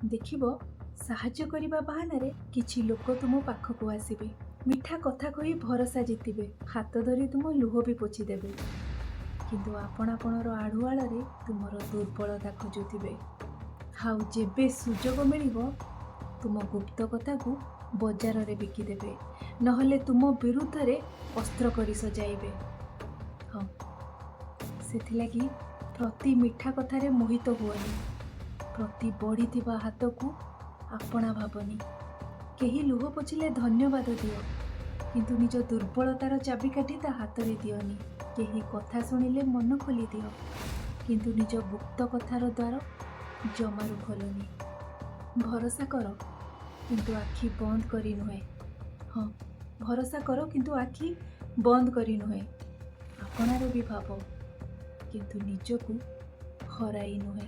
ଦେଖିବ, ସାହାଯ୍ୟ କରିବା ବାହାନାରେ କିଛି ଲୋକ ତୁମ ପାଖକୁ ଆସିବେ। ମିଠା କଥା କହି ଭରସା ଜିତିବେ, ହାତ ଧରି ତୁମ ଲୁହ ବି ପୋଛିଦେବେ, କିନ୍ତୁ ଆପଣାପଣର ଆଢ଼ୁଆଳରେ ତୁମର ଦୁର୍ବଳତା ଖୋଜୁଥିବେ। ଆଉ ଯେବେ ସୁଯୋଗ ମିଳିବ, ତୁମ ଗୁପ୍ତ କଥାକୁ ବଜାରରେ ବିକିଦେବେ, ନହେଲେ ତୁମ ବିରୁଦ୍ଧରେ ଅସ୍ତ୍ର କରି ସଜାଇବେ। ହଁ, ସେଥିଲାଗି ପ୍ରତି ମିଠା କଥାରେ ମୋହିତ ହୁଅନି, ପ୍ରତି ବଢ଼ିଥିବା ହାତକୁ ଆପଣା ଭାବନି। କେହି ଲୁହ ପୋଛିଲେ ଧନ୍ୟବାଦ ଦିଅ, କିନ୍ତୁ ନିଜ ଦୁର୍ବଳତାର ଚାବିକାଠି ତା ହାତରେ ଦିଅନି। କେହି କଥା ଶୁଣିଲେ ମନ ଖୋଲି ଦିଅ, କିନ୍ତୁ ନିଜ ଗୁପ୍ତ କଥାର ଦ୍ୱାର ଜମାରୁ ଖୋଲନି। ଭରସା କର, କିନ୍ତୁ ଆଖି ବନ୍ଦ କରି ନୁହେଁ। ହଁ, ଭରସା କର, କିନ୍ତୁ ଆଖି ବନ୍ଦ କରି ନୁହେଁ। ଆପଣାର ବି ଭାବ, କିନ୍ତୁ ନିଜକୁ ହରାଇ ନୁହେଁ।